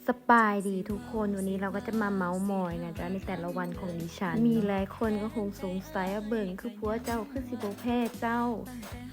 ສະບາຍດີທຸກຄົນ, ວັນນີ້ເຮົາກໍຈະມາເມົາມອຍນະຈ໊ະ ໃນແຕ່ລະວັນຂອງດິສັນ. ມີຫຼາຍຄົນກໍຄົງສົງໄສວ່າ ເບິ່ງຄືຜົວເຈົ້າຄືຊິບໍ່ແພ້ເຈົ້າ,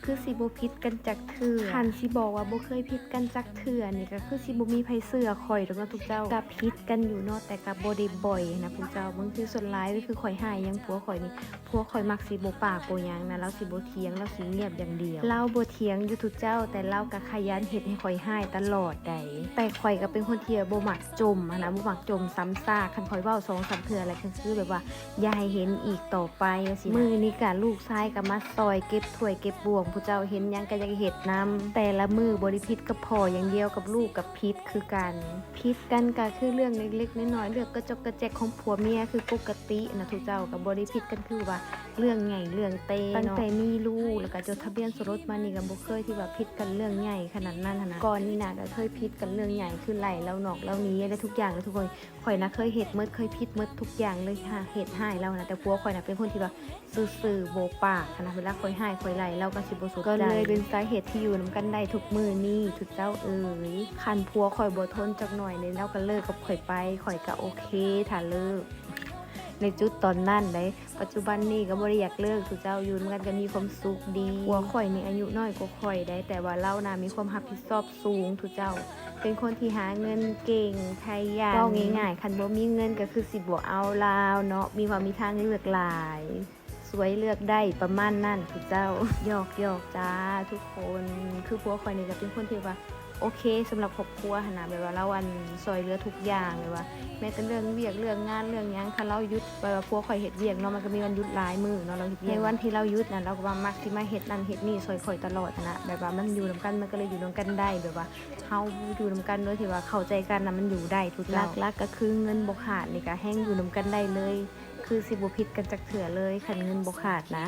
ຄືຊິບໍ່ຜິດກັນຈັກເທື່ອ. ຄັນຊິບອກວ່າບໍ່ເຄີຍຜິດກັນຈັກເທື່ອນີ້ ກໍຄືຊິບໍ່ມີໃຜເຊື່ອຂ້ອຍດອກເນາະທຸກເຈົ້າ. ກໍຜິດກັນຢູ່ເນາະ ແຕ່ກໍບໍ່ໄດ້ບ່ອຍນະພວກເຈົ້າ. ບາງເທື່ອສ່ວນຫຼາຍກໍຄືຂ້ອຍຮ້າຍຫຍັງຜົວຂ້ອຍນີ້ ຜົວຂ້ອຍມັກຊິບໍ່ປາກບໍ່ຫຍັງນະ, ລາວຊິບໍ່ຖຽງ, ລາວຊິງຽບຢ່າງດຽວ. ລາວບໍ່ຖຽງຢູ່ທຸກເຈົ້າ, ແຕ່ລາວກໍຂະຫຍັນເຮັດໃຫ້ຂ້ອຍຮ້າຍຕະຫຼອດໃດ໋. ແຕ່ຂ້ອຍກໍເປັນຄົນທີ່ບໍ່ມັກຈົ່ມຫັ້ນນະ, ບໍ່ມັກຈົ່ມຊ້ຳຊາກ. ຄັນຂ້ອຍເວົ້າສອງສາມເທື່ອແລ້ວ ກໍຄືແບບວ່າຢ່າໃຫ້ເຫັນອີກຕໍ່ໄປວ່າຊີ້ນະ. ມື້ນີ້ກະລູກຊາຍກໍມາຊ່ອຍເກັບຖ້ວຍເກັບບ່ວງ, ຜູ້ເຈົ້າເຫັນຫຍັງກໍຢາກເຮັດນຳ. ແຕ່ລະມື້ບໍ່ໄດ້ຜິດກັບພໍ່ຢ່າງດຽວ, ກັບລູກກໍຜິດຄືກັນ. ຜິດກັນກໍຄືເລື່ອງເລັກໆນ້ອຍໆ, ເລື່ອງກະຈອກກະແຈກຂອງຜົວເມຍຄືປົກກະຕິນະທຸກເຈົ້າ, ກໍບໍ່ໄດ້ຜິດກັນຄືວ່າເລື່ອງໃຫຍ່ເລື່ອງແຕ່ເນາະ. ຕັ້ງແຕ່ມີລູກ ແລ້ວກໍຈົດທະບຽນສົມລົດມານີ້ ກໍບໍ່ເຄີຍທີ່ວ່າຜິດກັນເລື່ອງໃຫຍ່ຂະໜາດນັ້ນຫັ້ນນະ. ກ່ອນນີ້ນະ ກໍເຄີຍຜິດກັນເລື່ອງໃຫຍ່ ຄືໄລ່ລາວນອກລາວໜີ ແລະ ທຸກຢ່າງເລີຍທຸກຄົນ. ຂ້ອຍນະເຄີຍເຮັດໝົດ, ເຄີຍຜິດໝົດທຸກຢ່າງເລີຍ, ຫາເຮັດຮ້າຍລາວຫັ້ນນະ, ແຕ່ຜົວຂ້ອຍນະເປັນຄົນທີ່ວ່າຊື່ໆ ບໍ່ປາກຫັ້ນນະ. ເວລາຂ້ອຍຮ້າຍຂ້ອຍໄລ່ ລາວກໍຊິບໍ່ສົນໃຈ. ກໍເລີຍເປັນສາເຫດທີ່ຢູ່ນຳກັນໄດ້ທຸກມື້ນີ້ທຸກເຈົ້າເອີຍ. ຄັນຜົວຂ້ອຍບໍ່ທົນຈັກໜ້ອຍນີ້ ລາວກໍເລີກກັບຂ້ອຍໄປ, ຂ້ອຍກໍໂອເຄຖ້າເລີກ. ໃນຈຸດຕອນນັ້ນໃດ໋, ປັດຈຸບັນນີ້ກໍບໍ່ໄດ້ຢາກເລີກທຸກເຈົ້າ, ຢູ່ນຳກັນກໍມີຄວາມສຸກດີ. ຜົວຂ້ອຍນີ້ອາຍຸນ້ອຍກວ່າຂ້ອຍໃດ໋, ແຕ່ວ່າລາວນະມີຄວາມຮັບຜິດຊອບສູງທຸກເຈົ້າ, ເປັນຄົນທີ່ຫາເງິນເກັ່ງ, ຂະຫຍັນ. ເວົ້າງ່າຍໆ ຄັນບໍ່ມີເງິນກໍຄືຊິບໍ່ເອົາລາວເນາະ, ມີວ່າມີທາງເລືອກຫຼາຍ, ສວຍເລືອກໄດ້ ປະມານນັ້ນທຸກເຈົ້າ. ຫຍອກໆ ຈ້າທຸກຄົນ. ຄືຜົວຂ້ອຍນີ້ກໍເປັນຄົນທີ່ວ່າ ໂອເຄສຳລັບຄອບຄົວຫັ້ນນະ, ແບບວ່າລາວ ອັນ ຊ່ອຍເຫຼືອທຸກຢ່າງ, ແບບວ່າແມ້ແຕ່ເລື່ອງວຽກເລື່ອງງານເລື່ອງຫຍັງ, ຄັນລາວຢຸດ ແບບວ່າຜົວຂ້ອຍເຮັດວຽກເນາະ, ມັນກໍມີວັນຢຸດຫຼາຍມື້ເນາະ, ລາວເຮັດວຽກ. ໃນວັນທີ່ລາວຢຸດນະ, ລາວກໍວ່າມັກຊິມາເຮັດນັ້ນເຮັດນີ້ຊ່ອຍຂ້ອຍຕະຫຼອດຫັ້ນນະ, ແບບວ່າມັນຢູ່ນຳກັນ ມັນກໍເລີຍຢູ່ນຳກັນໄດ້, ແບບວ່າເຮົາຢູ່ນຳກັນໂດຍທີ່ວ່າເຂົ້າໃຈກັນນນະ, ມັນຢູ່ໄດ້ທຸກເຈົ້າ. ຫຼັກໆກໍຄືເງິນບໍ່ຂາດນີ້ກໍແຮ່ງຢູ່ນຳກັນໄດ້ເລີຍ, ຄືຊິບໍ່ຜິດກັນຈັກເທື່ອເລີຍ ຄັນເງິນບໍ່ຂາດນະ.